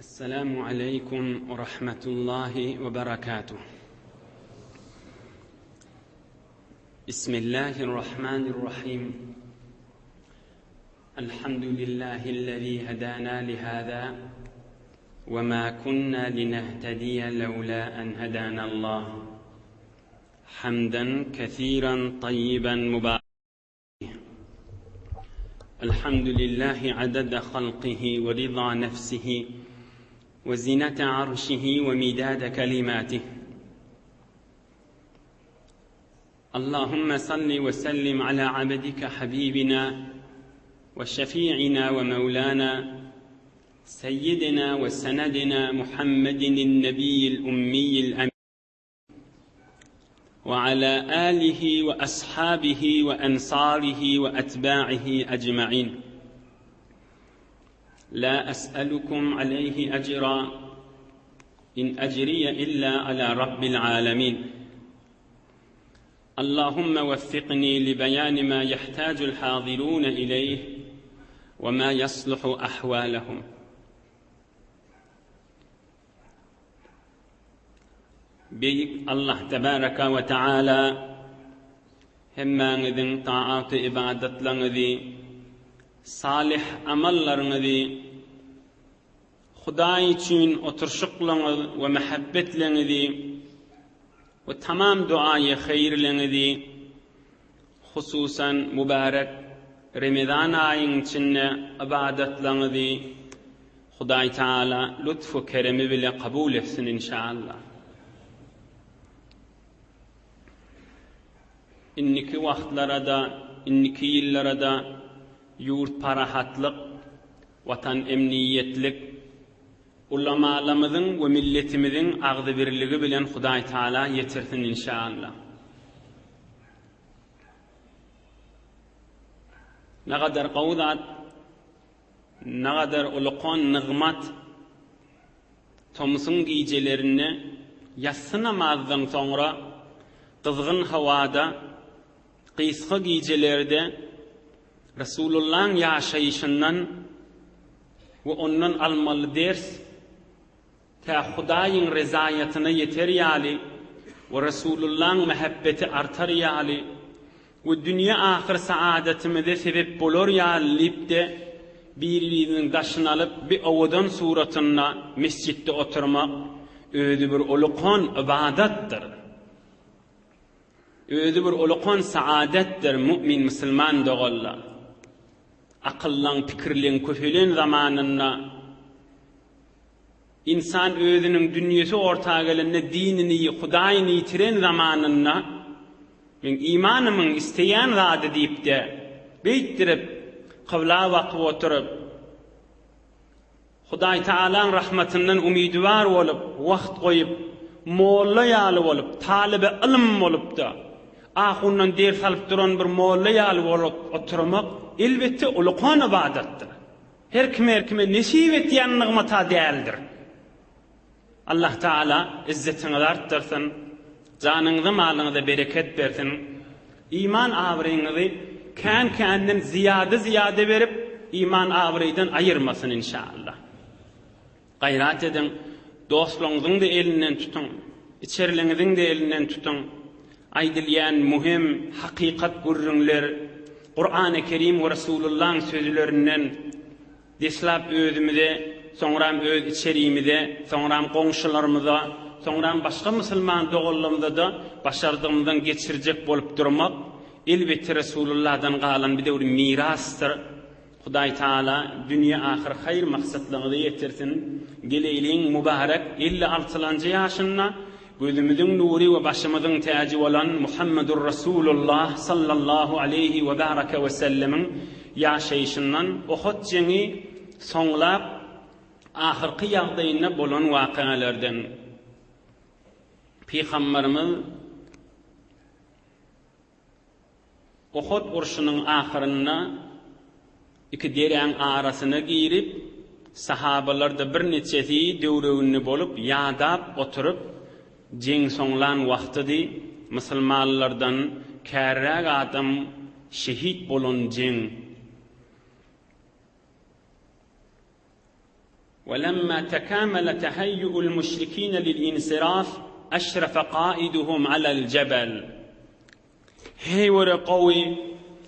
Esselamu aleýkum we rahmetullahi we berekatuh. Bismillahirrahmanirrahim. Elhamdülillahi'llezî hedâna lihâzâ ve mâ kunnâ linehtediye lewlâ en hedânallah. Hamden kesîren tayyiben mübâreken. الحمد لله عدد خلقه ورضا نفسه وزنة عرشه ومداد كلماته اللهم صل وسلم على عبدك حبيبنا وشفيعنا ومولانا سيدنا وسندنا محمد النبي الأمي الأمين وعلى آله وأصحابه وأنصاره وأتباعه أجمعين لا أسألكم عليه أجرا إن أجري إلا على رب العالمين اللهم وفقني لبيان ما يحتاج الحاضرون إليه وما يصلح أحوالهم Beýik Allah tebaraka we taala hemmäňiziň taat-u-ybadatlaryňyzy, salyh amallaryňyzy, Hudaý üçin oturyşyklaryňyz we mähebbetleňizi we tamam duaýy haýyrlaryňyzy, hususan mübärek Remezan aýyň içinde ybadatlaryňyzy Hudaý Taala lutf we keremi bile kabul etsin inşallah. Indiki wagtlarada, indiki ýyllarada ýurt parahatlyk, watan emniýetlik, ulamalarymyzyň we milletimiziň agzybirligi bilen Hudaý Taala ýetirsin inşallah. Nagadar gowy zat Nagadar ulukan nygmat tomsuň gijelerinde ýassy namazdan soňra gyzgyn howada gysga gijelerde Resulullaň ýaşaýşyndan we ondan almaly ders Tä Hudaýyň rezaýatyna ýeter ýaly we Resulullaň mähebbeti artar ýaly we dünýe-ahyr saadatymyza sebep bolar ýaly diýip-de, bir-biriniň daşyny alyp bi owadan suratynda mesjitde oturmak özi bir ulukan ybadatdyr. Özi bir ulukan saadatdyr mu'min musulman doganlar. Akyllaň, pikirleň köpelen zamanynda, Ynsan özüniň dünýesi orta gelende dinini, Hudaýyny ýitiren zamanynda, Meň imanymyň isleýän zady diýip-de, beýtdirip, kybla bakyp oturyp, Hudaýtagalaň rahmatyndan umydywar bolup, wagt goýup, molla ýaly bolup, talyby ylym bolup-da, ahundan ders alyp duran bir molla ýaly bolup oturmak, elbetde, ulukan ybadatdyr. Her kim-her kime nesip etýän nygmat-a däldir. Allah Tagala yzzetiňizi artdyrsyn, janyňyza malyňyza bereket bersin, iman abraýyňyzy kän-känden zyýada-zyýada berip, iman abraýdan aýyrmasyn inşallah. Gaýrat ediň, dostlaryňyzyň-da elinden tutuň, içeriliňiziň-de elinden tutuň. Aýdylýan möhüm hakykat gürrüňler Kurany Kerim we Resulullaň sözlerinden deslap özümize, soňram öz içerimize, soňram goňşularymyza, soňram başga musulman doganlarymyza-da başardygymyzdan geçirjek bolup durmak, elbetde Resulullahdan galan bize bir mirasdyr. Hudaý Taala dünýe ahyr haýyr maksatlaryňyza ýetirsin. Geleýliň mübarek 50 altylanjy ýaşynda gözümiziň nury we başymyzyň täji bolan Muhammedur Rasulullah sallallahu aleýhi we baraka we sellemiň ýaşaýşyndan Ohud jeňi soňlap ahyrky ýagdaýynda bolan wakalardan Pygamberimiz Uhud urşunyň ahyrynda iki deräň arasyna girip, sahabalar-da birniçesi döwreginde bolup, ýadap oturyp, jeň soňlan wagtydy, musulmanlardan kärräk adam şehit bolan jeň. Welemma tekamele tehayyu'ul müşrikine lil insiraf eşrefe kaiduhum alel jebel. Heý göre gowy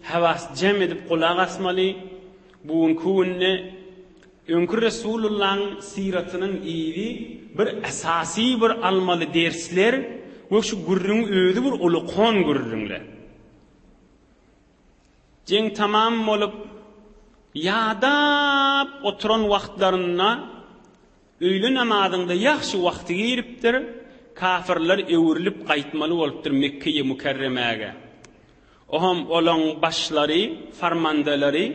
hawas jem edip gulak asmaly, bu günki günde öňki Resulullaň syratynyň yzy bir esasy bir almaly dersler we şu gürrüň özi bir ulukon gürrüňler. Jeň tamam bolup ýadap oturan wagtlarynda Öýle namazyňda ýagşy wagty giripdir, kafyrlar öwrülip gaýtmaly bolupdyr Mekgeýi Mükerremäge. Oham olaň başlary, farmandalary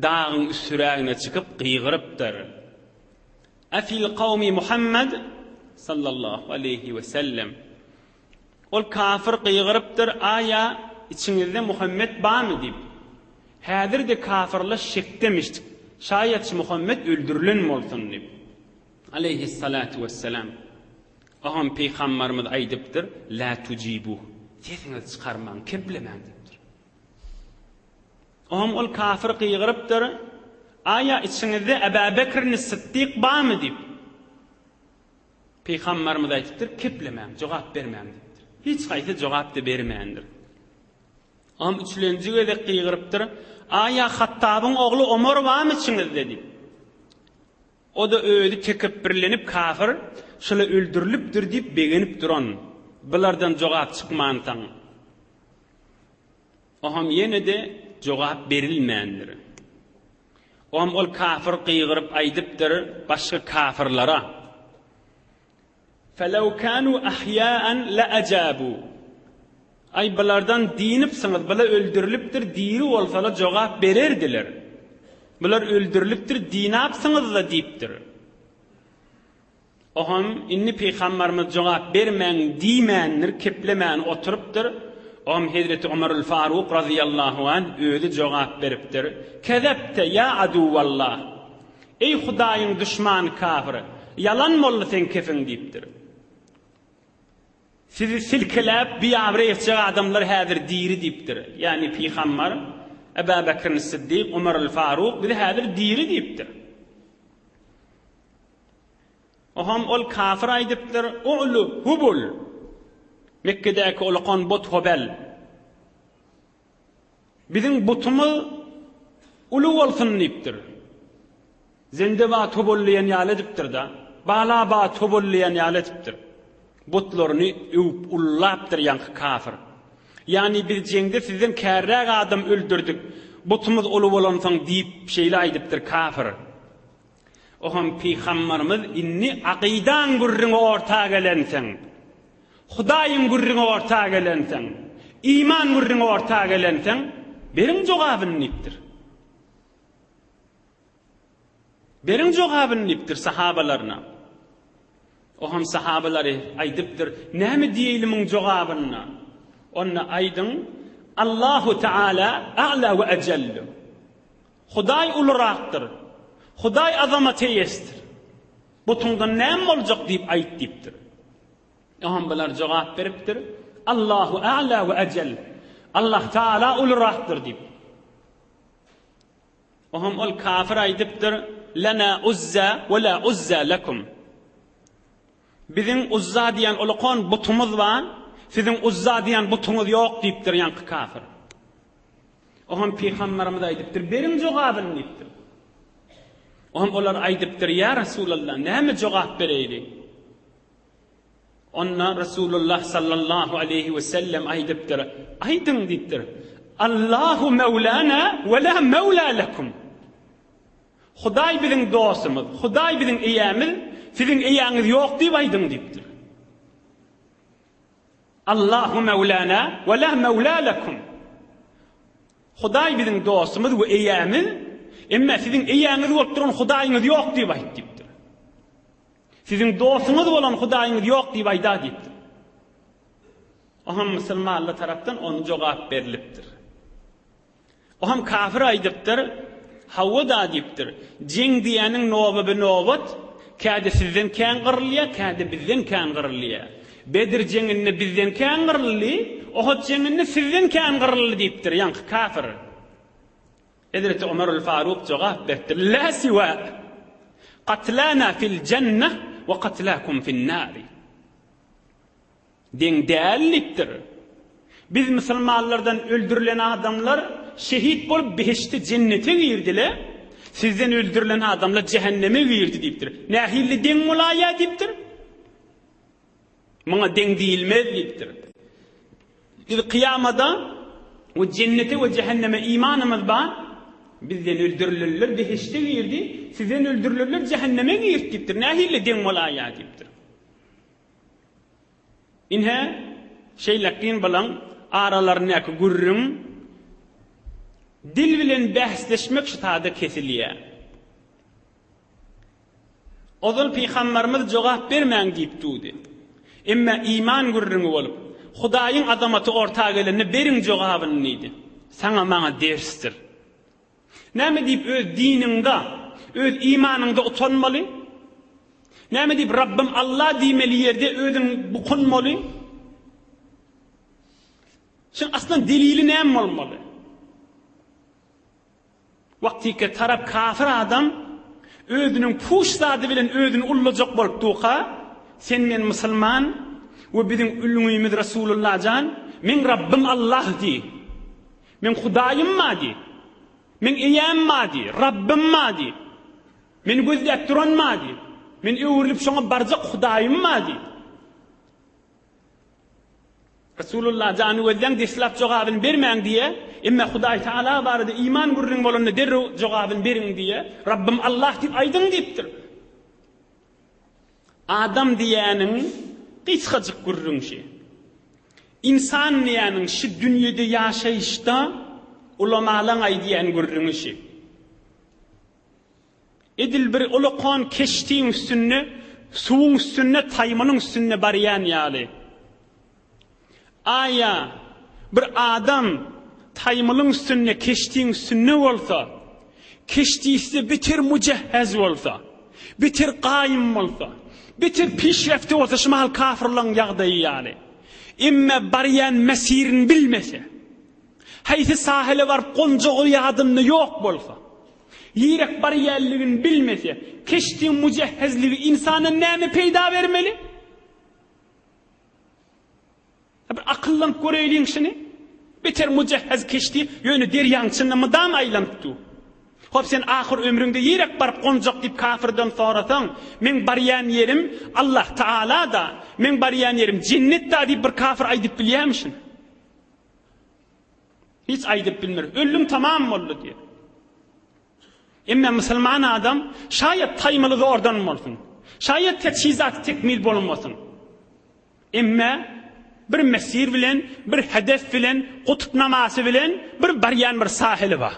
dagyň üstürägine çykyp gygyrypdyr. Efil kawmi Muhammed sallallahu aleýhi we sellem. Ol kafyr gygyrypdyr, Aýa, içiňizde Muhammet barmy diýip. Häzir-de kafyrlar şekdemişdik, şaýatçy Muhammet öldürilen bolsun diýip. Aleýhissalatu wessalam. Oňam pygambarymyz aýdypdyr, La tujibuh, sesiňizi çykarmaň, keplemäň diýipdir. Oňam ol kafyr gygyrypdyr, Aýa, içiňizde Aba Bekrini Sytdyk barmy diýip. Pygambarymyz aýdypdyr, Keplemäň, jogap bermäň diýipdir. Hiç haýsy jogap-da bermändir. Oňam üçülenji gezek gygyrypdyr, Aýa Hattabyň ogly Omar barmy içiňizde diýip. O-da özi tekepbirlenip kafir, şula öldürilipdir diýip begenip duran, bulardan jogap çykmansoň. Oňam ýene-de jogap berilmändir. Oňam ol kafir gygyryp aýdypdyr başga kafirlara, Felew kanu ahýaan leajabu. Aý bulardan dynypsyňyz, bular öldürilipdir, diri bolsalar jogap bererdiler. Bular öldürilipdir, dynapsyňyz-da diýipdir. Oňam indi pygambarymyz jogap bermäň diýmändir, keplemän oturypdyr. Oňam hezreti Omarul Faruk razyýallahu anh özi jogap beripdir, Kezebte ýa aduwallah! Eý Hudaýyň duşmany kafir, ýalan boldy seň kefiň diýipdir. Sizi silkeläp biabraý etjek adamlar häzir diri diýipdir. Ýagny pygambar, Eba Bekrin Siddik, Omarul Faruk bizi häzir diri diýipdir. Oham ol kafir aýdypdyr, U'lu Hubul! Mekgedäki ulakan but Hobel. Biziň butumyz uly bolsun diýipdir. Zende bat Hubul diýen ýaly edipdir-de. Bala bat Hubul diýen ýaly edipdir. Butlaryny öwüp ullapdyr ýaňky kafir. Ýagny biz jeňde sizden kärräk adam öldürdik, butumyz uly bolansoň diýip şeýle aýdypdyr kafir. Oham pygambarymyz indi akydaň gürrüňi orta gelenseň, Hudaýyň gürrüňi orta gelenseň, iman gürrüňi orta gelenseň, beriň jogabyny diýipdir. Beriň jogabyny diýipdir sahabalaryna. Oham sahabalary aýdypdyr, näme diýeýli muň jogabyna? Onda aýdyň, Allahu Teala a'la we ejellu. Hudaý ulurakdyr. Hudaý azamat eýesidir. Butuňdan näme boljak diýip aýt diýipdir. Oňam bular jogap beripdir, Allahu a'la we ejel. Allah Taala ulurakdyr diýip. Oňam ol kafir aýdypdyr, Lena uzza we la uzza lekum. Biziň Uzza diýen ulukan butumyz bar, siziň Uzza diýen butuňyz ýok diýipdir ýaňky kafir. Oňam pygamberimiz aýdypdyr, beriň jogabyny diýipdir. Oňam olar aýdypdyr, ýa Resulallah, näme jogap bereýli? Onda Resulullah sallallahu aleýhi we sellem aýdypdyr, aýdyň diýipdir. Allahu mewlana we la mewla lekum. Hudaý biziň dostumyz, Hudaý biziň eýämiz, siziň eýäňiz ýok diýip aýdyň diýipdir. Allahu mewlana we la mewla lekum. Hudaý biziň dostumyz we eýämiz, emma siziň eýäňiz bolup duran Hudaýyňyz ýok diýip aýt diýipdir. Siziň dostuňyz bolan Hudaýyňyz ýok diýip aýda diýipdir. Oňa musulmanlar tarapdan ony jogap berlipdir. Oňam kafir aýdypdyr, Hawa-da diýipdir, jeň diýeniň nobabe-nobat, käde sizden kän gyrylýar, käde bizden kän gyrylýar. Bedr jeňinde bizden kän gyryldy, Ohud jeňinde sizden kän gyryldy diýipdir, ýaňky kafir. Hezreti Omarul Faruk jogap beripdir, Lä siwa! Katlana fil jenneh we katlakum fin nari. Deň däl diýipdir. Biz musulmanlardan öldürilen adamlar şehit bolup behişde jennete girdile, sizden öldürilen adamlar jähenneme girdi diýipdir. Nähili deň bolaýýar diýipdir. Muňa deň diýilmez diýipdir. Biz kyýamada we jennete we jähenneme imanymyz bar. Bizden öldürilenler behişde girdi, sizden öldürilenler jähenneme girdi diýipdir. Nähili deň bolaýýar diýipdir. Ine, şeýlekin bulaň aralaryndaky gürrüň dil bilen bäsleşmek şu sada kesilýär. Ozal pygambarymyz jogap bermäň diýip durdy. Emma iman gürrüňi bolup, Hudaýyň azamaty orta gelende beriň jogabyny diýdi. Saňa maňa dersdir. Näme diýip öz diniňde, öz imanyňda utanmaly? Näme diýip Rabbym Alla diýmeli ýerde özüň bukunmaly? Şuň aslynda delili näme bolmaly? Wagtyky tarap kafir adam özüniň puş zady bilen özüni ullajak bolup durka, sen men musulman we biziň ülňümiz Resulullah jan, meň Rabbym Allah diý. Meň Hudaýym bar diý. Meň Eýäm bar diý, Rabbym bar diý. Meni gözläp duran bar diý. Men öwrülip şoňa barjak Hudaýym bar diý. Resulullah jany gözläň deslap jogabyny bermäň diýýä, emma Hudaý Taala barada iman gürrüň bolanda derrew jogabyny beriň diýýä, Rabbym Allah diýip aýdyň diýipdir. Adam diýýäniň gysgajyk gürrüň şi. Ynsan diýýäniň şi dünýede ýaşaýyşda ulamalaň aýdýan gürrüňi şi. Edil bir ulakan keştiň üstünde, suwuň üstünde, taýmylyň üstünde barýan ýaly. Aýa, bir adam taýmylyň üstünde, keştiň üstünde bolsa, keştisi beter mujehhez bolsa, beter gaýym bolsa, beter pişrefti bolsa, şu mahal kafyrlaryň ýagdaýy ýaly. Emme barýan mesirini bilmese, haýsy sahile baryp gonjagy ýadynda ýok bolsa, Ýürek barýanlygyny bilmese, keşdiň mujehhezligi ynsana näme peýda bermeli? Bir akyllanyp göreýliň şuny. Beter mujehhez keşdi, ýöne derýaň içinde mydam aýlanyp dur. Hop sen ahyr ömrüňde ýerek baryp gonjak diýip kafirden sorasaň, meň barýan ýerim Allah Taala-da, meň barýan ýerim jennet-da diýip bir kafir aýdyp bilýärmi şuny? Hiç aýdyp bilmer. Öldüm tamam boldy diýer. Emme musulman adam şaýat taýmaly zordan bolsun. Şaýat teçhizat tekmil bolmasyn. Emme bir mesir bilen, bir hedef bilen, kutup namasy bilen bir barýan bir sahili bar.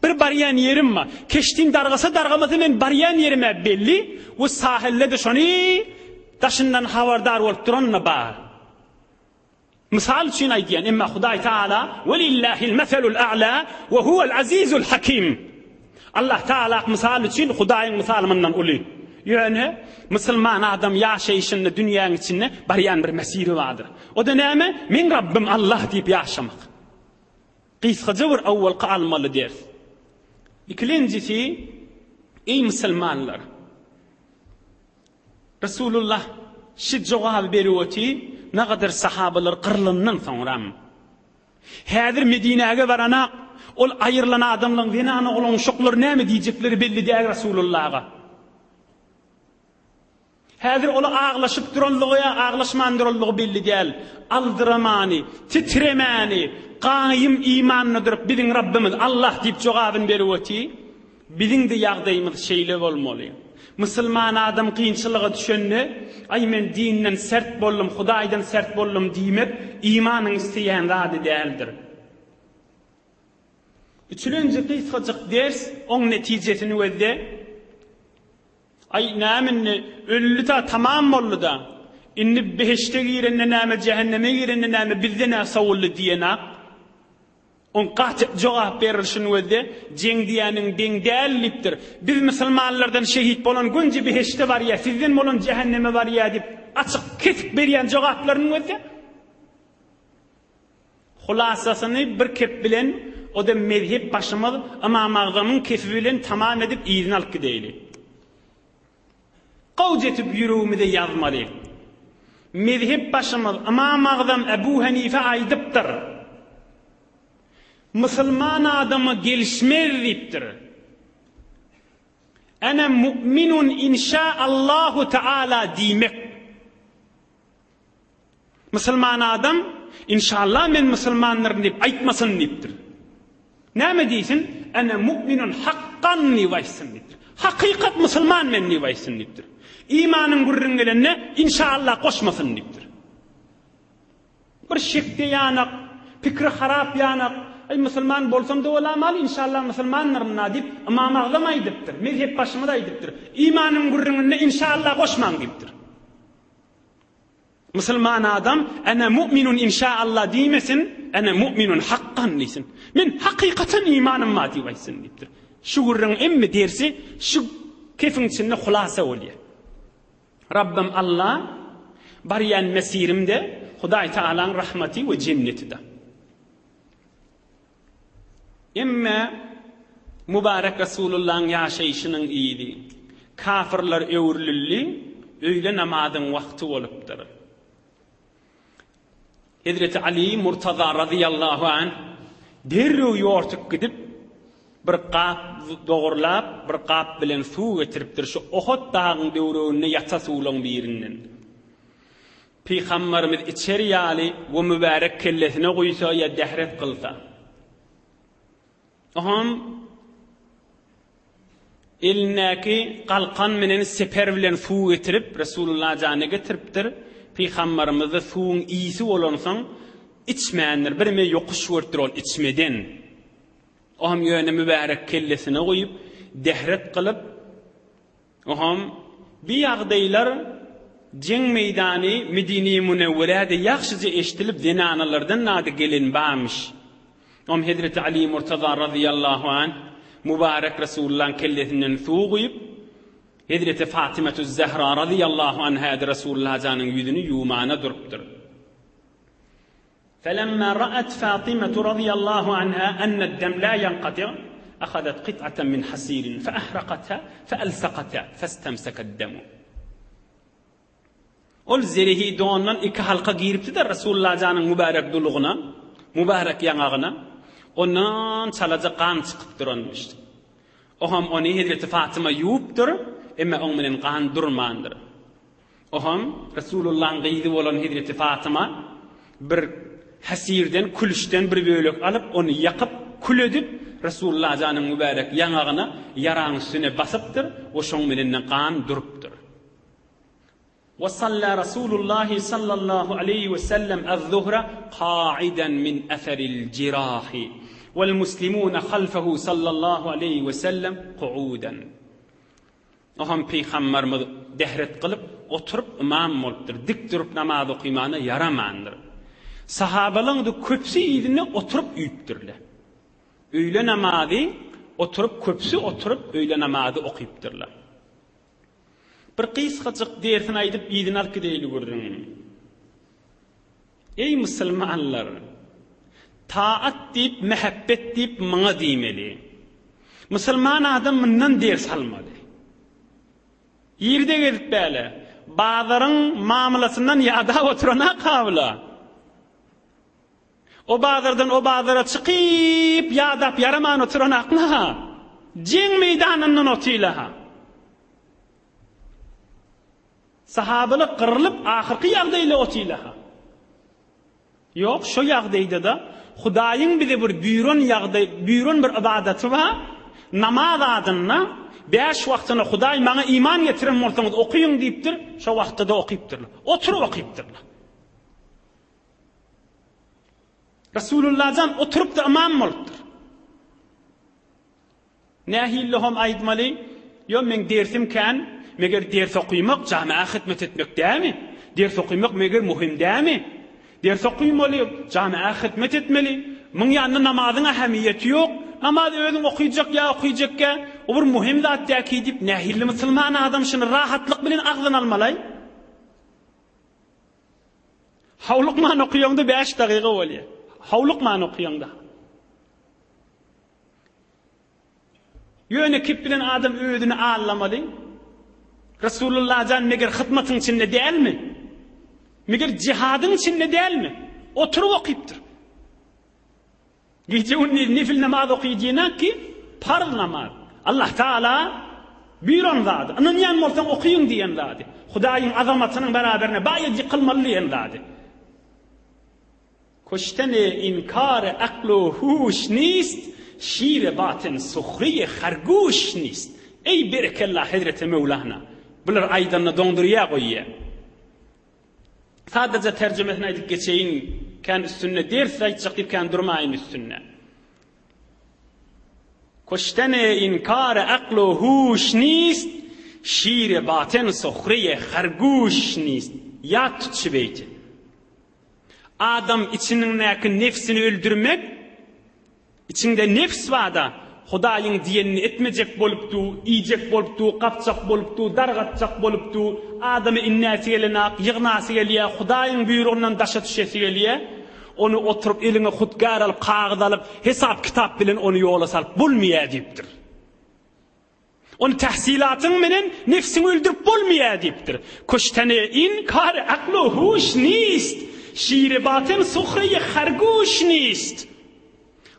Bir barýan ýerim bar. Keştim dargasa dargamasa men barýan ýerim belli we sahilde-de şony daşyndan habardar bolup duran-da bar. Mysal üçin aýdýan, emma Hudaý Taala Welillahil meselul a'la we huwel azizul hakim. Allah Taala mysal üçin Hudaýyň mysaly mundan uly. Ýöne musulman adam ýaşaýşynda dünýäň içinde barýan bir mesiri bardyr. O-da näme? Meň Rabbym Allah diýip ýaşamak. Gysgaça bir owalky almaly ders. Ikilenjisi, eý musulmanlar! Resulullah şi jogaby berip oty, nagadar sahabalar gyrylandan soňram. Häzir Medinäge baranak, ol aýrylan adamlaň zenan oglan uşaklary näme diýjekleri belli däl Resulullaha. Häzir ola aglaşyp duranlygy ýa aglaşman duranlygy belli däl. Aldyramany, titremäni, gaýym imanda durup biziň Rabbimiz Allah diýip jogabyny berip oty. Biziň-de ýagdaýymyz şeýle bolmaly. Musulman adam kynçylyga düşende, Aý, men dinden sert boldum, Hudaýdan sert boldum diýmek imanyň isleýän zady däldir. Üçülenji gysgajyk ders, oň netijesini gözle. Aý, näme indi, öldi-ta, tamam boldy-da. Indi behişde girende näme, jähenneme girende näme, bizde nä sowuldy diýenak. Oň gaty jogap berilşini gözle, jeň diýýäniň deň däl diýipdir. Biz musulmanlardan şehit bolan gönje behişde barýar, sizden bolan jähenneme barýar diýip, açyk, kesik berýän jogaplaryny gözle. Hulasasyny bir kep bilen, o-da mezhep başymyz Ymam Agzamyň kefi bilen tamam edip yzyna alyp gideýli. Gowja etip ýüregimize ýazmaly. Mezhep başymyz Ymam Agzam Ebu Henife aýdypdyr. Musulman adama gelişmez diýipdir. Ene mu'minun inşa Allahu Teala diýmek. Musulman adam inşallah men musulmandyryn diýip aýtmasyn diýipdir. Näme diýsin? Ene mu'minun hakkan diýip aýtsyn diýipdir. Hakykat musulman men diýip aýtsyn diýipdir. Imanyň gürrüň gelende inşallah goşmasyn diýipdir. Bir şekde ýanak, pikri harap ýanak, Aý, musulman bolsam-da bolamaly, inşallah musulmandyryn-da diýip, Ymam Agzam aýdypdyr, mezhepbaşymyz aýdypdyr. Imanyň gürrüňinde inşallah goşmaň diýipdir. Musulman adam Ene mu'minun inşaallah diýmesin, Ene mu'minun hakkan diýsin. Men hakykatan imanym bar diýip aýtsyn diýipdir. Şu gürrüň emmi dersi şu kefiň içinde hulasa bolýar. Rabbym Alla barýan mesirimde Hudaý Tagalaň rahmaty we jennetide. Emme Mübarek Resulullahyň ýaşaýşynyň yzy kafirler öwrülildi, öýle namazyň wagty bolupdyr. Hezreti Ali Murtaza razyýallahu anh derrew ýortup gidip, bir gap dogurlap, bir gap bilen suw getiripdir, şu Ohot dagyň döwreginde ýata suwlaň birinden. Pygambarymyz içer ýaly we mübärek kellesine guýsa ýa dähret kylsa. Oňam elindäki galkan menen seper bilen suw getirip, Resulullah jana getiripdir. Pygambarymyzda suwuň ysy bolansoň, içmändir. Bireme ýokuş görüpdir ol içmeden. Oňam ýöne mübärek kellesine guýup, dähret kylyp, Oňam bi ýagdaýlar jeň meýdany Medine-i Münewwerede ýagşyja eşdilip zenanalardan nady gelen barmyş. Oňam Hezreti Aly Murtaza razyýallahu anh mübarek Resulullahyň kellesinden suw guýup, Hezreti Fatymetüz-Zehra razyýallahu anhäde Resulullah janyň ýüzüni ýuwmana durupdyr. Felemma ra'at Fatimatu radiyallahu anha enne ed-dem la yanqati' ahadat qit'atan min hasirin feahraqatha fealsaqatha festemseke ed-demu. Ol zerehi dondan iki halka giripdi-de Resulullah janyň mübärek dulugyna, mübärek ýaňagyna. Ondan çalaja gan çykyp duranmyş. Oňam ony Hezreti Fatyma ýuwupdyr, emma oň bilen gan durmandyr. Oňam Resulullahyň gyzy bolan Hezreti Fatyma bir hasirden, külüşden bir bölek alyp, ony ýakyp, kül edip, Resulullah janyň mübärek ýaňagyna, ýaraň üstüne basypdyr we şoň bilen-de gan durupdyr. We salla Rasulullahi sallallahu aleýhi we sellem az-zuhra ka'idan min eseril jirahi wal muslimuna halfehu sallallahu aleýhi we sellem ku'udan. Oňam pygambarymyz dehret kylyp, oturyp ymam bolupdyr. Dik durup namaz okymana ýaramandyr. Sahabalaň-da köpüsi yzynda oturyp üýüpdirler. Öýle namazy oturyp köpüsi oturyp öýle namazy okypdyrlar. Bir gysgajyk dersini aýdyp yzyna alyp gideýli gürrüňiň. Eý musulmanlar! Taat diýip, mähebbet diýip muňa diýmeli. Musulman adam mundan ders almaly. Ýerde gezip bäle, bazaryň mamlasyndan ýadap oturan-a kabula. O bazardan o bazara çykyp, ýadap ýaraman oturan akla-ha. Jeň meýdanyndan otyla-ha. Sahabalar gyrlyp ahyrky ýagdaýla otylaha. Ýok, şo ýagdaýda-da Hudaýyň bize bir buýran ýagdaý, buýran bir ybadaty bar, namaz adynda bäş wagtyna Hudaý maňa iman getiren bolsaňyz okyň diýipdir, şo wagtda-da okypdyrlar. Oturyp okypdyrlar. Resulullah jan oturyp-da ymam bolupdyr. Nähili hom aýdmaly? Ýo, meň dersim kän, meger ders okymak jamy'a hyzmat etmek dämi? Ders okymak meger muhim dämi? Ders okymaly, jamy'a hyzmat etmeli. Muň ýanynda namazyň ähemiýeti ýok. Namaz özüň okyjak ýa okyjakkä, o bir muhim zat däki diýip, nähili musulman adam şuny rahatlyk bilen agzyna almalaý? Howlukman okaýaňda bäş dagyga bolýar. Howlukman okaýaňda. Ýöne kep bilen adam özüni aldamaly. Resulullah jan meger hyzmatyň içinde dälmi? Meger jihadyň içinde dälmi? Oturyp okypdyr. Gije-gündiz nefil namaz oky diýenak ki, parz namaz. Allah Taala buýran zady. Ynanýan bolsaň okyň diýen zady. Hudaýyň azamatynyň beraberine baýat ýykylmaly diýen zady. Kuştene inkar akl u huş nist, şire batyn suhriye harguş nist. Eý berekella Hezreti Möwlana. Bular aýdanda doňdurýa goýýa. Sadaja terjimesini aýdyp geçeýin, kän üstünde ders aýtjak diýip kän durmaýyn üstünde. Kuştene inkar akl u huş nist, şire batyn suhriye harguş nist. Ýat tut şu beýti. Adam içiniňdäki nebsini öldürmek, içiňde nebs barda, Hudaýyň diýenini etmejek bolup du, iýjek bolup du, gapjak bolup du, dargatjak bolup du, adamy innäsi gelenak, ýygnasy gelýär, Hudaýyň buýrugyndan daşa düşesi gelýär, ony oturyp eliňe hutgär alyp, kagyz alyp, hesap-kitap bilen ony ýola salyp bolmaýar diýipdir. Ony tähsilatyň menen nefsiňi öldürip bolmaýar diýipdir. Kuştene in kar aklu huş nist, şiri batyn suhreýi harguş nist.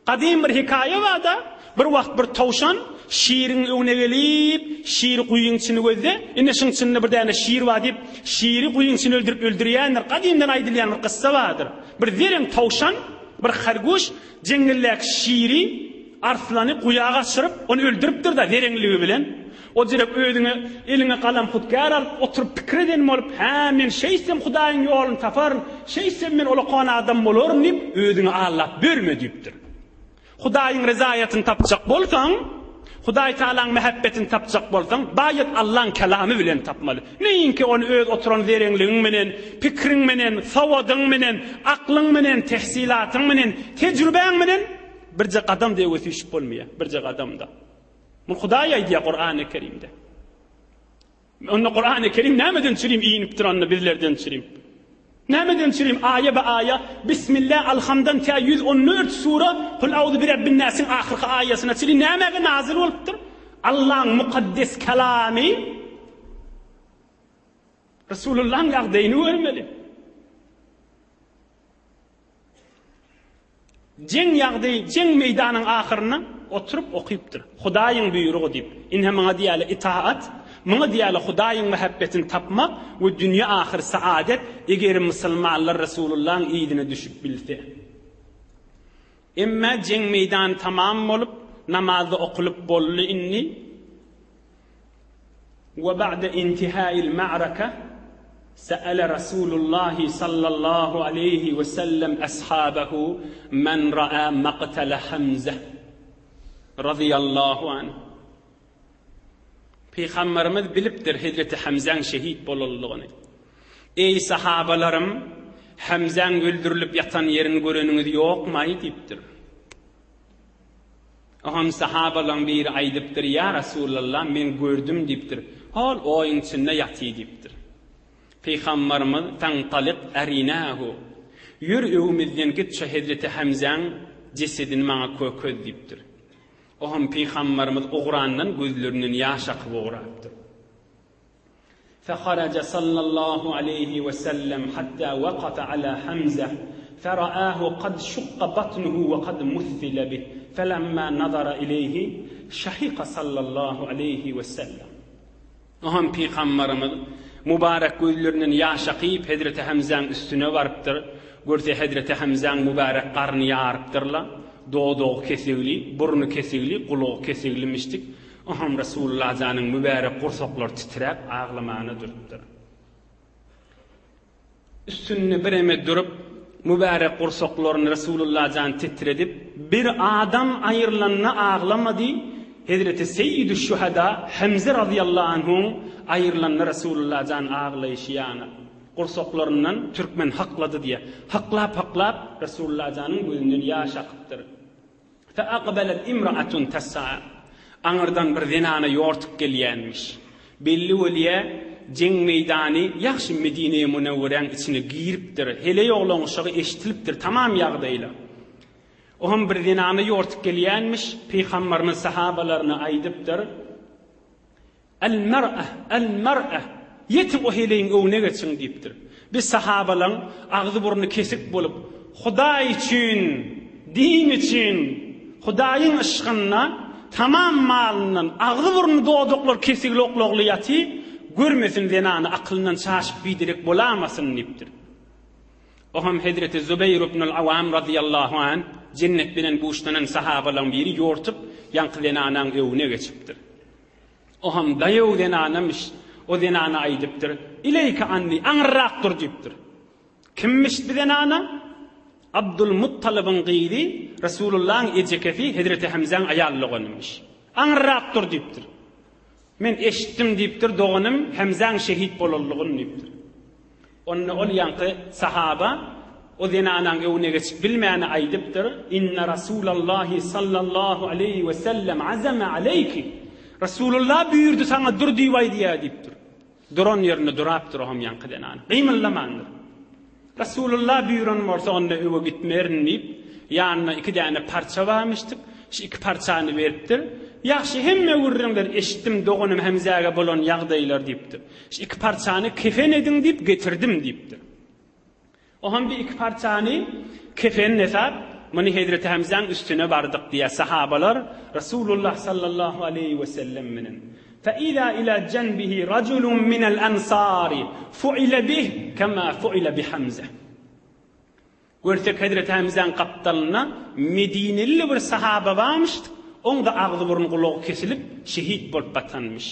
Gadym bir hekaýa barda, bir wagt bir towşan şiriň öňüne gelip, şir guýyň içini gözde, ine şuň içinde bir däne şir bar diýip, şiri guýyň içine öldürip öldürýändir. Gadymdan aýdylýan bir kyssa bardyr. Bir zereň towşan, bir harguş Jeňňeldäki şiri, arslany guýa gaçyryp, ony öldüripdir-de, zereňligi bilen. O jerek özüňe, eliňe galam-hutgär alyp, oturyp pikir eden bolup, Hä, men şeýtsem Hudaýyň ýoluny taparyn, şeýtsem men olakan adam bolaryn diýip, özüňi aldap börme diýipdir. Hudaýyň rezaýatyny tapjak bolsaň, Hudaý Tagalaň mähebbetini tapjak bolsaň, baýat Allaň kelamy bilen tapmaly. Neýinki ony öz oturan zereňligiň menen, pikriň menen, sowadyň menen, aklyň menen, tehsilatyň menen, tejrübäň menen birje gadam da öňe süýşüp bolmaýar, birje gadam-da. Muny Hudaý aýdýar Kurany Kerimde. Onda Kurany Kerim nämeden çürim inipdir onda bizlerden çürim? Nämeden çürim aýa be aýa Bismillah Alhamdan tä 114 sura Kul auzu bi rabbin nasiň ahyrky aýasyna çili nämäge nazyl bolupdyr? Allaň mukaddes kelamy Resulullahyň ýagdaýyny görmeli. Jeň ýagdaýy, jeň meýdanyň ahyrynda oturyp okypdyr. Hudaýyň buýrugy diýip. Ine muňa diýýärler itaat, muňa diýýärler Hudaýyň mähebbetini tapmak we dünýe ahyr saadet, eger musulmanlar Resulullahyň yzyna düşüp bilse. Emme jeň meýdany tamam bolup, namazda okulyp boldy indi. We ba'de intiha'il ma'raka se'ele Rasulullahi sallallahu aleýhi we sellem ashabahu men ra'a maqtala Hamza razyýallahu anh. Pygamberimiz bilipdir Hezreti Hamzaň şehit bolanlygyny. Eý sahabalarym, Hamzaň öldürilip ýatan ýerini göreniňiz ýokmaý diýipdir. Oňam sahabalaň biri aýdypdyr, Ýa Resulallah, men gördüm diýipdir. Hol oýuň içinde ýatyr diýipdir. Pygambarymyz, Fentalyk erinahu. Ýör öwümizden git şo hezreti Hemzäň jesedini maňa kökez diýipdir. Oňam pygambarymyz ugrandan gözlerinden ýaş akyp ugrapdyr. Feharaje sallallahu aleýhi we sellem hatta wakafe ala Hamza feraahu kad şukka batnuhu we kad mussile bih felemma nazara ileýhi şahika sallallahu aleýhi we sellem. Oňam Pygambarymyz mübarek gözlerinden ýaş akyp Hezreti Hamzaň üstüne barypdyr. Görse Hezreti Hamzaň mübarek garny ýarypdyrla, dodagy kesigli, burny kesigli, gulagy kesigli-mişdik. Oňam Resulullah janyň mübärek gursaklary titräp aglamana durupdyr. Üstünde bireme durup, mübärek gursaklaryny Resulullah jan titredip, bir adam aýrylanda aglamady, Hezreti Seýýidüşşüheda Hemze razyýallahu anhuň aýrylanda Resulullah jan aglaýşy ýaly, gursaklaryndan türkmen haklady diýýär. Haklap-haklap Resulullah janyň gözünden ýaş akypdyr. Feakbelet imraatun tes'a. Aňyrdan bir zenana ýortup gelýänmiş. Belli bolýa, jeň meýdany ýagşy Medine-i Münewweräň içine giripdir. Heleý oglanşygy eşitilipdir tamam ýagdaýla. Oňam bir zenana ýortup gelýänmiş, Pygambarymyz sahabalaryna aýdypdyr. El-mer'e, el-mer'e, ýetiň o heleýiň öňüne geçiň diýipdir. Biz sahabalaň agzy-burny kesik bolup, Hudaý üçin, din üçin, Hudaýyň yşgynda tamam malyndan agzy-burny dodaklar kesigli oklagly ýaty, görmesin zenany akylyndan çaşyp biderek bolamasyn diýipdir. Oňam hezreti Zubeýr ibnul Awam razyýallahu anh jennet bilen buşlanan sahabalaň biri ýortup ýaňky zenanaň öňüne geçipdir. Oňam daýaw zenanamyş, o zenana aýdypdyr, Ileýke anni, aňyrrak dur diýipdir. Kimmiş bi zenana? Abdul Muttalybyň gyzy, Resulullahyň ejekesi hezreti Hemzäň aýal doganymyş. Aňyrrak dur diýipdir. Men eşitdim diýipdir, doganym Hemzäň şehit bolanlygyny diýipdir. Onda ol ýaňky sahaba o zenanaň öňüne geçip bilmäni aýdypdyr, Inne Rasulallahi sallallahu aleýhi we sellem azeme aleýki. Rasulullah buýurdy saňa dur diýip aýdýar diýipdir. Duran ýerinde durapdyr oňam ýaňky zenana. Gymyldamandyr. Rasulullah buýran bolsa onda öwe gitmerin diýip, ýanynda iki däne parça barmyşdyk. Şu iki parçany beripdir. Ýagşy hemme gürrüňleri eşitdim doganym Hemzäge bolan ýagdaýlar diýipdir. Şu iki parçany kefen ediň diýip getirdim diýipdir. Oňam bir iki parçany kefen nesap, muny hezreti Hemzäň üstüne bardyk diýýär sahabalar Resulullah sallallahu aleýhi we sellem bilen. Fe iza ila jenbihi rajulun minel ensari fuile bih kema fuile bi Hamze. Görsek hezreti Hemzäň gapdalynda medineli bir sahaba barmyş, oň-da agzy-burny gulagy kesilip, şehit bolup batanmyş.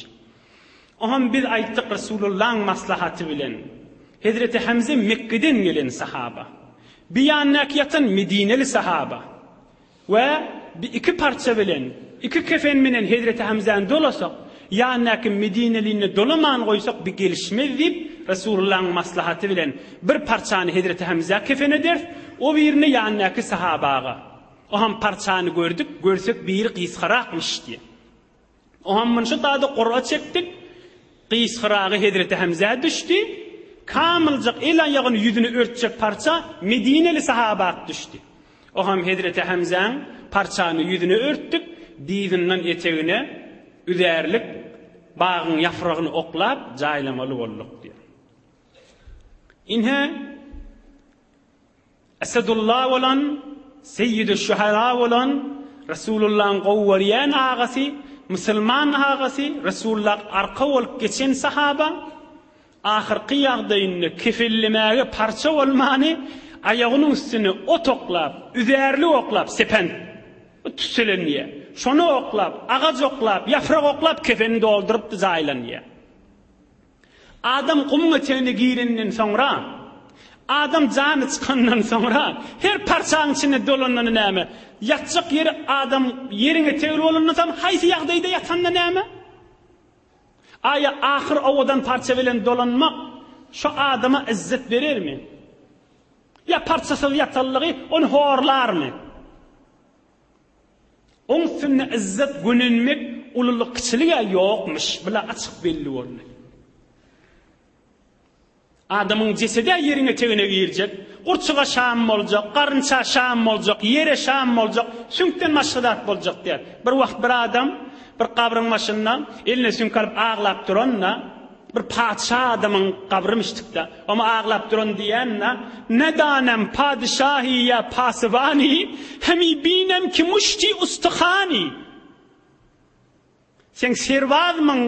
Oňam biz aýtdyk Resulullahyň maslahaty bilen. Hezreti Hemze Mekgeden gelen sahaba. Bir ýanyndaky ýatan medineli sahaba. We bi iki parça bilen, iki kefen menen hezreti Hemzäni dolasak, ýanyndaky medinelini dolaman goýsak bi gelişmez diýip, Resulullahyň maslahaty bilen bir parçany hezreti Hemzä kefen ederis, o birini ýanyndaky sahabaga. Oňam parçany gördük, görsek biri gysgarakmyş diýip. Oňam munça zady gura çekdik. Gysgyragy hezreti Hemzä düşdi. Kamyljak el-aýagyny ýüzüni örtjek parça medineli sahabak düşdi. Oňam hezreti Hemzäň parçany ýüzüne örtdük, dyzyndan etegine üzärlik bagyň ýafragyny oklap jaýlamaly bolduk diýýär. Ine, Esedullah bolan, Seýýidüşşüheda bolan, Resulullahyň gowy görýän agasy, musulman agasy, Resulullah arka bolup geçen sahaba, ahyrky ýagdaýynda kefellemäge parça bolmany, aýagynyň üstüne ot oklap, üzärlik oklap, sepen, tüsselenýär. Şony oklap, agaç oklap, ýaprak oklap kefenini doldurypdy jaýlanýar. Adam gumuň etegine girenden soňra, adam jany çykandan soňra, her parçaň içinde dolananda näme? Ýatjak ýeri adam ýeriň etegi bolandan soň haýsy ýagdaýda ýatanda näme? Aýa ahyr owadan parça bilen dolanmak şo adama yzzet berermi? Ýa parçasyz ýatanlygy ony horlarmy? Oň üstünde yzzet gönenmek ululyk-kiçilig-ä ýokmuş, bula açyk belli boldy. Adamyň jesedi-ä ýeriň etegine girjek, gurçuga şam boljak, garynça şam boljak, ýere şam boljak, süňkden başga zat boljak däl. Bir wagt bir adam bir gabryň başynda eline süňk alyp aglap duranda, Bir patyşa adamyň gabrymyşdyk-da. Oňa aglap duran diýýän-de, Nedanem padyşahy ýa pasybany, hemi binem ki muşti ustyhany. Sen serbazmyň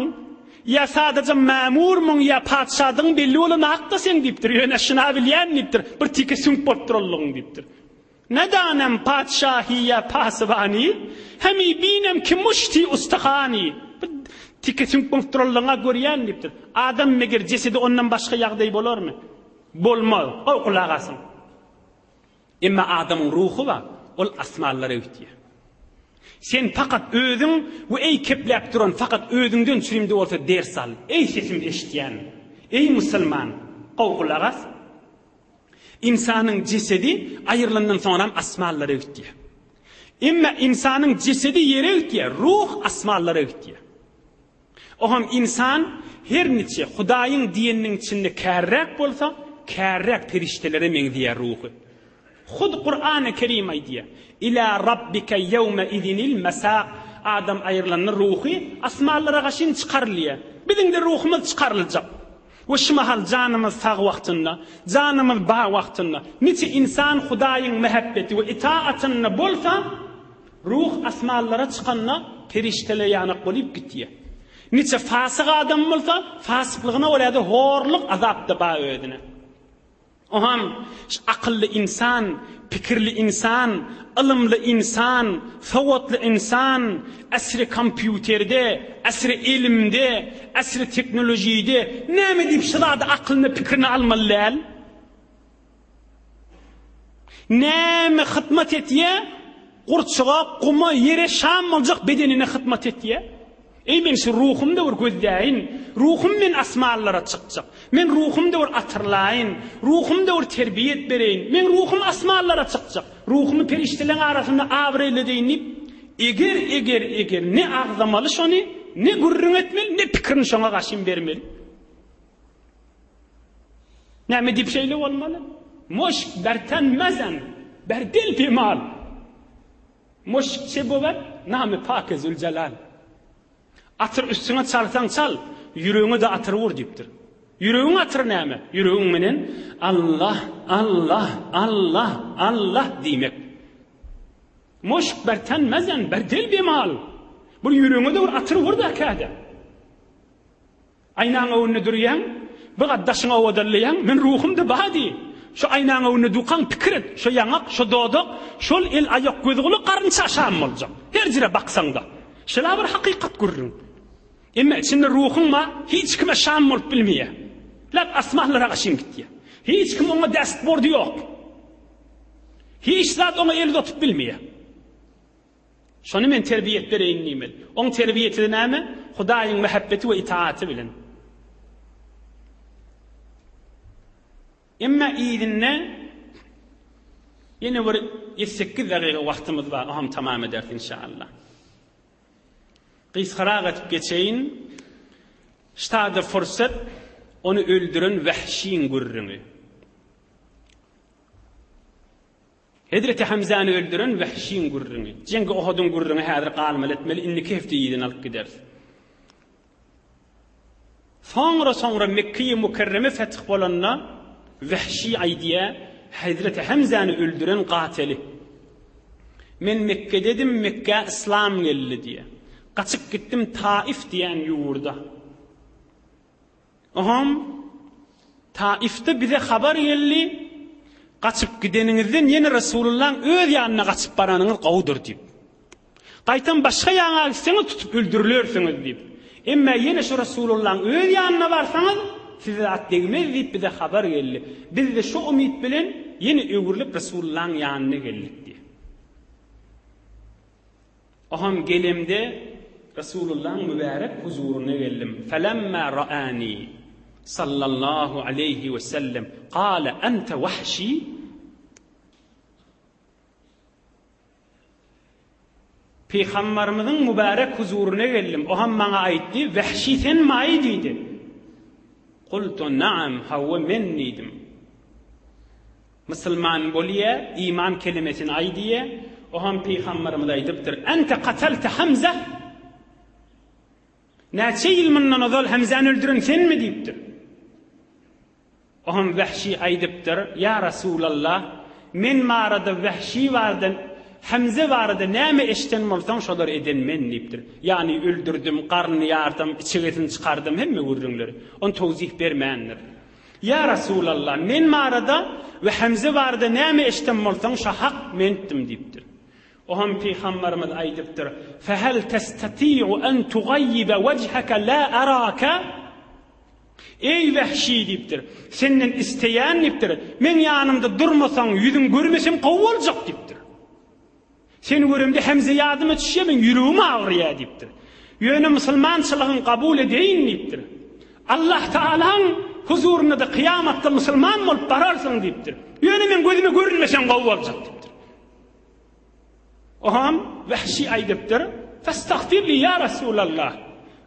ýa sadaja mamurmyň ýa patyşadygyň belli bolanakda seň diýipdir. Ýöne şuna bilýän diýipdir, bir tike süňk bolup duranlygyň diýipdir. Nedanem patyşahy ýa pasybany, Hemi binem ki muşti ustyhany. Bir tike süňk bolup duranlygyňa görýän diýipdir. Adam meger jesedi ondan başga ýagdaý bolarmy? Bolmaz. Goý gulak asyň. Emma adamyň ruhy bar, ol asmanlara gitýär. Sen fakat özüň we eý kepläp duran fakat özüňden çürimde bolsa ders al. Eý sesimi eşitýän, eý musulman, gowy gulak as. Ynsanyň jesedi aýrylandan soňram asmanlara gitýär. Emma ynsanyň jesedi ýere gitýär, ruh asmanlara gitýär. Oňam ynsan her niçe Hudaýyň diýeniniň içinde kärräk bolsa, kärräk perişdelere meňzeýär ruhy. Hut Kurany Kerim aýdýar, Ila rabbike ýewme izinil mesaq. Adam aýrylanda ruhy asmanlara gaşyn çykarylýar. Biziň-de ruhumyz çykaryljak. We şu mahal janymyz sag wagtynda, janymyz bar wagtynda, niçe ynsan Hudaýyň mähebbeti we itaatynda bolsa, ruh asmanlara çykanda perişdeler ýanak bolyp gitýär. Niçe fasyk adam bolsa, fasyklygyna görä-de horluk, azap-da bar özüne. Oham şu akylly ynsan, pikirli ynsan, ylymly ynsan, sowatly ynsan, äsri kompýuterde, äsri elimde, äsri teknolojide näme diýip şu zady akylyna pikirine almaly däl? Näme hytmat etýä? Gurçuga, guma, ýere şam boljak bedenine hytmat etýä. Eý men şu ruhumda bir gözläýin, ruhum men asmanlara çykjak. Men ruhumda bir atyrlaýyn, ruhumda bir terbiýet bereýin. Meň ruhum asmanlara çykjak. Ruhumy perişdeleň arasynda abraýly edeýin diýip, eger, eger, eger ne agzamaly şony, ne gürrüň etmeli, ne pikirini şoňa gaşyn bermeli. Näme diýip şeýle bolmaly? Muşk berten mezen, ber dil bimal. Muşk çe bowet, namy pake züljelal. Atyr üstüňe çalsaň çal, ýüregiňe-de atyr ur diýipdir. Ýüregiň atyry näme? Ýüregiň menen Allah, Allah, Allah, Allah diýmek. Muşk berten mezen, ber dil bimal. Bir ýüregiňe-de bir atyr ur-da käde. Aýnaň öňünde durýaň, bir gat daşyňy owadanlaýaň, men ruhumda bar diý. Şu aýnaň öňünde dukaň pikir et, şo ýaňak, şo dodak, şol el, aýak, göz-gulak garynça şam boljak. Her jire baksaň-da. Şela bir hakykat gürrüň. Emma içinde ruhuň bar, hiç kime şam bolup bilmeýär. Lap asmanlara gaşyn gitýär. Hiç kim oňa dästbordy ýok. Hiç zat oňa el uzatyp bilmeýär. Şony men terbiýet bereýin diýmeli. Oň terbiýeti näme? Hudaýyň mähebbeti we itaaty bilen. Emma yzynda ýene bir ýedi-sekiz dagyga wagtymyz bar, oňam tamam ederis inşallah. Gysgarak edip geçeýin. Ştada fursat ony öldüren Wahşiň gürrüňi. Hezreti Hemzäni öldüren Wehşiň gürrüňi. Jeňgi Ohudyň gürrüňi häzir galmaly etmeli, indiki hepde yzyny alyp gideris. Soňra-soňra Mekgeýi Mükerreme feth bolanda Wehşi aýdýar, Hezreti Hemzäni öldüren gateli. Men Mekgededim, Mekgä yslam geldi diýýär. Gaçyp gitdim Taif diýen ýurda. Oňam Taifde bize habar geldi, gaçyp gideniňizden ýene Resulullaň öz ýanyna gaçyp baranyňyz gowudyr diýip. Gaýtam başga ýaňa gitseňiz tutup öldürilersiňiz diýip. Emma ýene şu Resulullaň öz ýanyna barsaňyz, size zat degmez diýip bize habar geldi. Biz-de şu umyt bilen ýene öwrülip Resulullaň ýanyna geldik diýip. Oham gelemde Resulullahyň mübärek huzuryna geldim. Felemma ra'ani sallallahu aleýhi we sellem kale ente Wahşi? Pygambarymyzyň mübärek huzuryna geldim. Oham maňa aýtdy, Wahşi senmaý diýdi. Kultu naam, hawa men diýdim. Musulman bolýa, iman kelimesini aýdýa, oham pygamberimiz aýdypdyr, Ente katalte Hamza? Näçe ýyl mundan ozal Hamzany öldüren senmi diýipdir. Oham Wahşi aýdypdyr, Ýa Rasulallah, men barada Wahşi barada Hamza barada näme eşden bolsaň şolary eden men diýipdir. Ýagny öldürdim, garnyny ýardym, içegesini çykardym hemme gürrüňleri. Ony towzih bermändir. Ýa Rasulallah, men barada we Hemze barada näme eşden bolsaň, şo hak mentdim diýipdir. Oňam Pygamberimiz aýdypdyr, Fehel testati'u en tugaýýibe wejheke la araka? Eý Wehşi diýipdir, senden isleýän diýipdir, meň ýanymda durmasaň, ýüzüň görmesem gowy boljak diýipdir. Seni göremde Hemze ýadyma düşýär, meň ýüregim agyrýar diýipdir. Ýöne musulmançylygyňy kabul edeýin diýipdir. Allah Tagalaň huzurynda-da kyýamatda musulman bolup bararsyň diýipdir. Ýöne meň gözüme görünmeseň gowy boljak diýipdir. Oňam Wahşi aýdypdyr, Festagfirli ýa Rasulallah.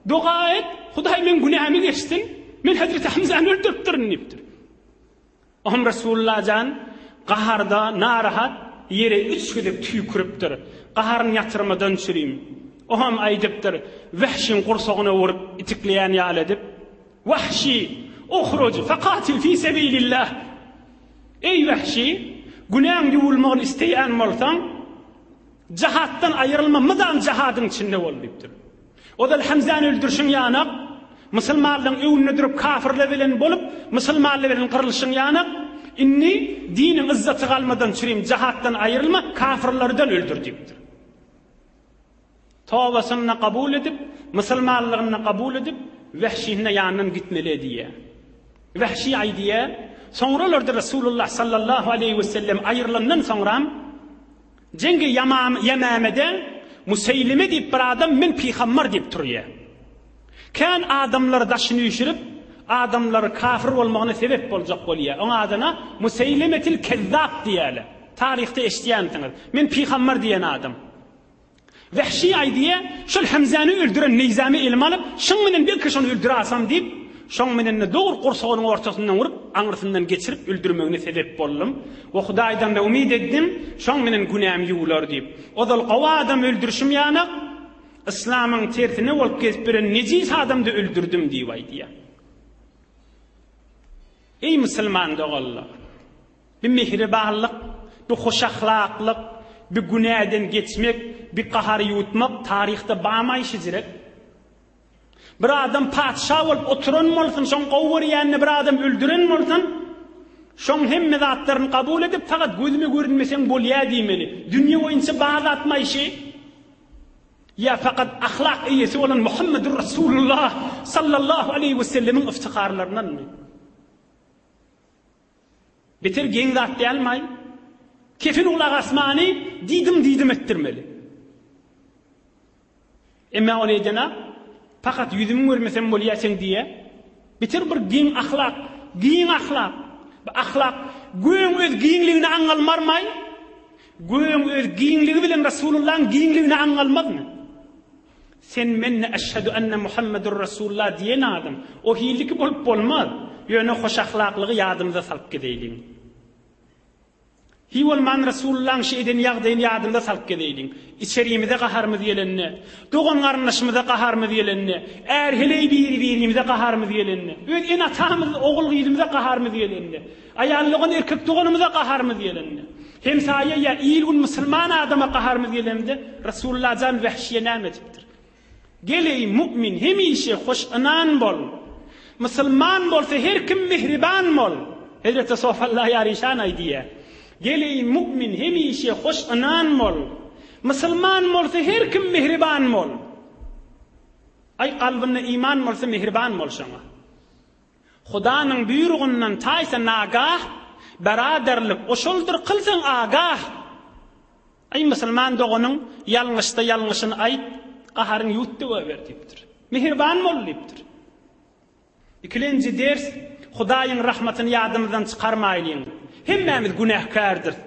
Doga et, Hudaý meň günämi geçsin, men Hezreti Hamzany öldüripdirin diýipdir. Oňam Resulullah jan gaharda narahat ýere üç gezek tüýküripdir. Gaharyny ýatyrmadan çürim. Oňam aýdypdyr, Wehşiň gursagyna urup, itikleýän ýaly edip, Wahşi, uhruj, fakatil fi sebilillah! Eý, Wehşi, günäň ýuwulmagyny isleýän bolsaň, jahatdan aýrylma, mydam jahadyň içinde bol diýipdir. Ozal Hamzany öldürişiň ýanak, musulmanlaryň öňünde durup kafirler bilen bolup, musulmanlar bilen gyrlyşyň ýanak, indi diniň yzzaty galmadan çürim jahatdan aýrylma, kafirlerden öldür diýipdir. Tobasyny kabul edip, musulmanlygyny kabul edip, Wehşiniň ýanyndan gitmeli edýär. Wehşi aýdýar, Soňralarda Resulullah sallallahu aleýhi wesellem aýrylandan soňram, Jeňgi Ýemämede Museýlime diýip bir adam men pygambar diýip turýar. Kän adamlary daşyny üýşürip, adamlary kafir bolmagyna sebep boljak bolýar. Oň adyna Museýlemetil Kezzap diýýärler. Taryhda eşidýänsiňiz. Men pygambar diýen adam. Wehşi aýdýar, Şol Hemzäni öldüren neýzämi elime alyp, şoň menen belki şony öldürasam diýip, şoň menen-de dogry gursagynyň ortasyndan urup, aňyrsyndan geçirip öldürmegine sebep boldum. We Hudaýdan-da umyt etdim, şoň menen günäm ýuwlar diýip. Ozal gowy adam öldürişim ýanak, yslamyň tersine bolup gezip ýören nejis adamda öldürdim diýip aýdýar. Eý musulman doganlar! Bi mihribanlyk, bi hoşahlaklyk, bi günäden geçmek, bi gahary ýuwutmak taryhda bamaý şijirek? Bir adam patyşa bolup oturan bolsun, şoň gowy görýänini bir adam öldüren bolsun, şoň hemme zatlaryny kabul edip, fakat gözüme görünmeseň bolýa diýmeli. Dünýe boýunça bar zatmaý şi? Ýa fakat ahlak eýesi bolan Muhammedur Rasulullah sallallahu aleýhi wesellemiň yftyharlaryndanmy? Beter geň zat dälmaý? Kefin gulak asmany diýdim-diýdim etdirmeli. Emma ony edena, pakat ýüzümi görmesem bolýa seň diýýä. Beter bir geň ahlak, giň ahlak. Bu ahlak göýüň öz giňligini aňalmarmaý? Göýüň öz giňligi bilen Rasulullahyň giňligini aňalmazmy? Sen menne eşhedü enne Muhammedur Rasulullah diýen adam, o hiliki bolup bolmaz, ýöne hoşahlaklygy ýadymyza salyp gezeýliň. Hiý bolman Rasulullahyň şi eden ýagdaýyny ýadymyza salyp gezeýliň. Içerimize gaharymyz gelende, dogan-garyndaşymyza gaharymyz gelende, är-heleý biri-birimize gaharymyz gelende, öz ene-atamyz, ogul-gyzymyza gaharymyz gelende, aýal dogan, erkek doganymyza gaharymyz gelende, hemsaýa ýa il-gün musulman adama gaharymyz gelende, Rasulullah jan Wehşiýe näme edipdir? Gel eý mu'min hemişe hoş ynan bol. Musulman bolsa her kim mihriban bol. Hezreti Sofalla Ýaryşan aýdýar. Gel eý mu'min hemişe hoş ynan bol. Musulman bolsa her kim mihriban bol. Aý kalbynda iman bolsa mihriban bol şoňa. Hudanyň buýrugyndan taýsa nagah, beraderlik oşoldyr kylsaň agah. Eý musulman doganyň ýalňyşsa ýalňyşyny aýt, gaharyňy ýuwut döwäber diýipdir. Mähriban bol diýipdir. Ikilenji ders, Hudaýyň rahmatyny ýadymyzdan çykarmaýlyň. Hemmämiz günäkärdiris.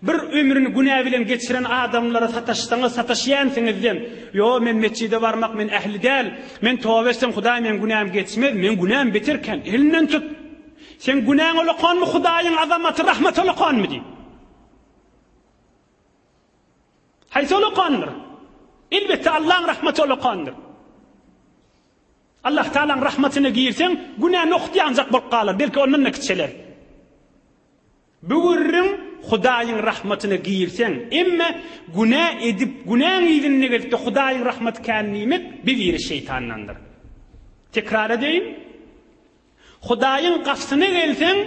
Bir ömrüni günä bilen geçiren adamlara sataşsaňyz, sataşýansyňyzem, Ýo, men metjide barmak men ähli däl. Men toba etsem Hudaý meň günämi geçmez, meň günäm beter kän. Elinden tut. Seň günäň olakanmy Hudaýyň azamaty, rahmaty olakanmy diý. Haýsy olakandyr? Elbetde Allaň rahmaty olakandyr. Allah Taalaň rahmatyna girseň, günä nohut ýanjak bolup galar, belki ondan-da kiçeler. Bu gürrüň Hudaýyň rahmatyna girseň, emme günä edip, günäň yzynda gezip-de Hudaýyň rahmaty kän diýmek, bir biri şeýtandandyr. Tekrar edeýin. Hudaýyň gapysyna gelseň,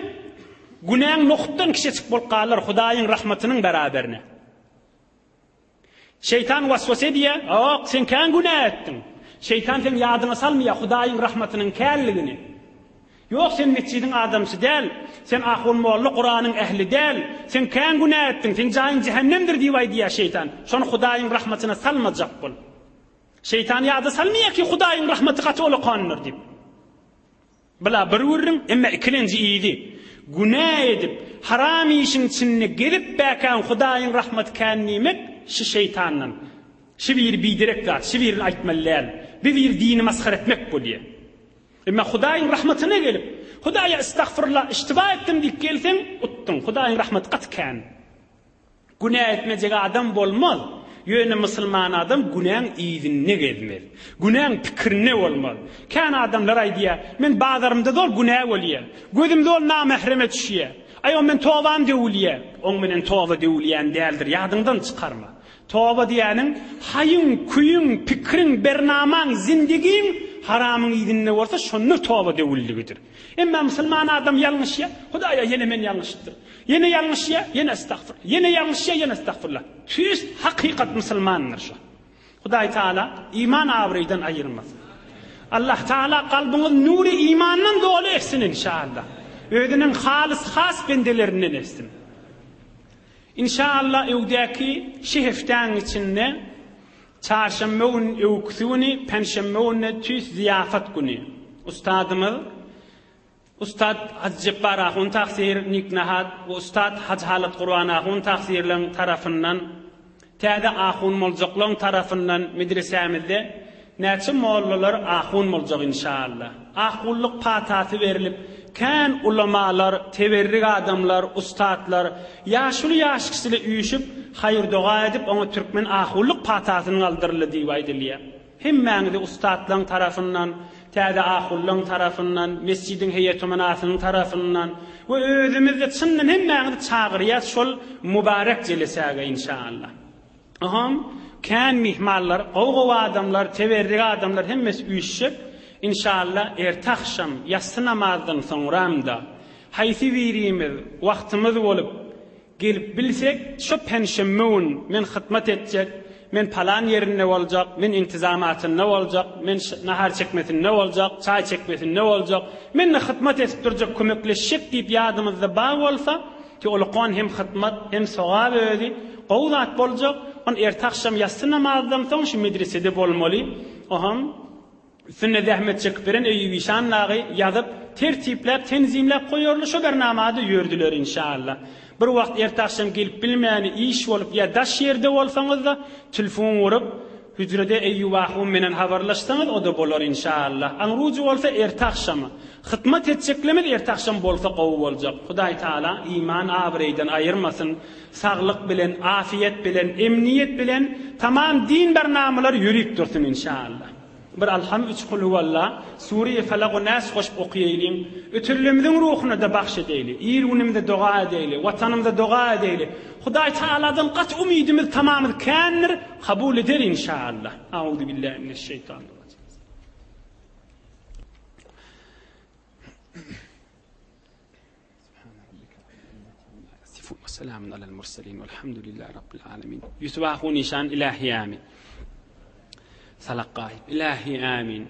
günäň nohutdan kiçejik bolup galar Hudaýyň rahmatynyň beraberine. Şeýtan waswasa edýär, Ýok, sen kän günä etdiň. Şeýtan seň ýadyňa salmaýar Hudaýyň rahmatynyň känligini. Ýok, sen metjidiň adamsy däl, sen ahun-molla Kuranyň ähli däl, sen kän günä etdiň, seň jaýyň jähennemdir diýip aýdýar şeýtan. Şony Hudaýyň rahmatyna salmajak bol. Şeýtan ýada salmaýar ki, Hudaýyň rahmaty gaty ulakandyr diýip. Bula bir gürrüň, emma ikilenji yzy, günä edip, haram işiň içinde gezip bäkäň Hudaýyň rahmaty kän diýmek, şi şeýtandan. Şi biri biderek zat, şi birini aýtmaly däl. Bi biri dini masgara etmek bolýa. Emma Hudaýyň rahmatyna gelip, Hudaýa estagfurullah, iştiba etdim diýip gelseň, utduň. Hudaýyň rahmaty gaty kän. Günä etmejek adam bolmaz. Ýöne musulman adam günäň yzynda gezmez. Günäň pikirinde bolmaz. Kän adamlar aýdýar, men bazarymda zol günä bolýar. Gözüm zol namähreme düşýär. Aý, o men tobam döwülýär. Oň menen toba döwülýän däldir, ýadyňdan çykarma. Toba diýýäniň haýyň, küýüň, pikriň, bernamaň, zindigiň haramyň yzynda bolsa, şonda toba döwüldigidir. Emma musulman adam ýalňyşýar, Hudaýa ýene men ýalňyşypdyryn. Ýene ýalňyşýar, ýene estagfurullah. Ýene ýalňyşýar, ýene estagfurullah. Tüýs hakykat musulmandyr şu. Hudaý Taala iman abraýdan aýyrmasyn. Allah Taala kalbyňyz nury imandan doly etsin inşallah. Özüniň halys has bendelerinden etsin. Inşallah öwdäki şi heftäň içinde çarşenbe gün öwküsi güni, penşenbe günde tüýs zyýafat güni. Ustadymyz Ustad Hajy Jepbar ahun tagsyr Niknahat we Ustad Hajy Halyt Gurban ahun tagsyrlaň tarapyndan täze ahun boljaklaň tarapyndan medresämizde näçe mollalar ahun boljak inşaalla. Ahunlyk patasy berlip kän ulamalar, teberrik adamlar, ustadlar, ýaşuly ýaşkişile üýşüp haýyr-doga edip oňa türkmen ahunlyk patasynyň aldyryldy diýip aýdylýar. Hemmäňizi ussatlaň tarapyndan, täze ahullaň tarapyndan, mesjidiň heýetumenasynyň tarapyndan we özümizde çyndan hemmäňizi çagyrýas şol mübarek jelesäge inşaallah. Oham kän myhmanlar, gowy-gowy adamlar, teberrik adamlar hemmesi üýşjek inşaallah erte agşam ýassy namazdan soňramda haýsy birimiz wagtymyz bolup Gelip bilsek, şo penşenbe gün men hytmat etjek, men palan ýerinde boljak, men intizamatynda boljak, men nahar çekmesinde boljak, çaý çekmesinde boljak, men-de hytmat edip durjak, kömekleşjek diýip ýadymyzda bar bolsa, ki olukon hem hytmat, hem sogap özi, gowy zat boljak, on erte agşam ýassy namazdan soň şu medresede bolmaly, oham. Üstünde zähmet çekip beren Eýýup işan dagy ýazyp, tertipläp, tenzimläp goýarly, şo bernamada ýördüler inşaalla. Bir wagt erte agşam gelip bilmäni iş bolup ýa daş ýerde bolsaňyzda tilfon urup, hüjrede Eýýup ahun menen habarlaşsaňyz o-da bolar inşaalla. Aňrujy bolsa erte agşama. Hytmat etjeklemiz erte agşam bolsa gowy boljak. Hudaý Taala iman abraýdan aýyrmasyn. Saglyk bilen, afiýet bilen, emniýet bilen tamam din bernamalar ýörip dursun inşaalla. Bir Alham üç Kulhuwalla, Sure-i Felak we Näs goşup okaýaýlyň. Ötürlemiziň ruhuna-da bagş edeýli. Il-günümize doga edeýli. Watanymyza doga edeýli. Hudaý Tagaladan gaty umydymyz, tamamyz kändir, kabul eder inşaalla. Auzubillahi mineşşeýtanirrajim. Ýusup ahun işan ilahi amin. Salak gaýyp ilahi amin.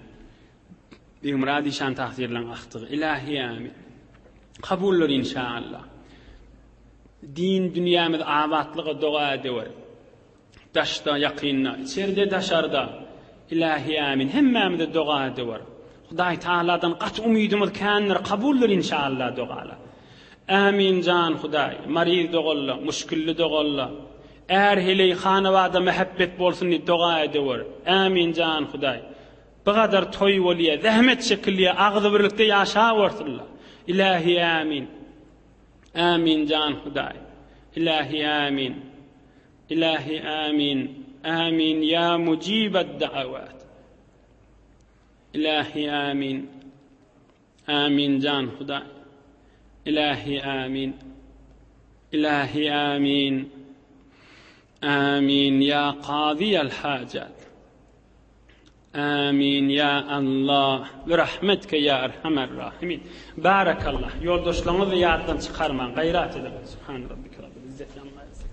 Begmyrat işan tagsyrylaň aktygy ilahi amin. Kabullar inşallah. Din dünýämiz abatlyga doga edewer. Daşda, ýakynda, içerde, daşarda. Ilähi ämin. Hemmämize doga edewer. Hudaý Tagaladan gaty umydymyz kändir, kabuldyr inşallah dogalar. Ämin jan Hudaý, maryz dogalla, muşkilli dogalla. Är heleý hanabada mähebbet bolsun diýip doga edewer. Ämin jan Hudaý. Bu gadar toý bolýa, zähmet çekilýä, agzybirlikde ýaşawersinler. Ilähi ämin. Ämin jan Hudaý. Ilähi ämin. Ilahi amin amin ya mujibad da'awat Ilahi amin amin jan Hudaý Ilahi amin Ilahi amin amin ya qaziyal hajat Amin ya Allah bi rahmetke ya erhamer rahimin Barakallah ýoldaşlaryňyzy ýatdan çykarmaň gaýrat ediň Subhan rabbike rabbil izzeti amma ýasifun.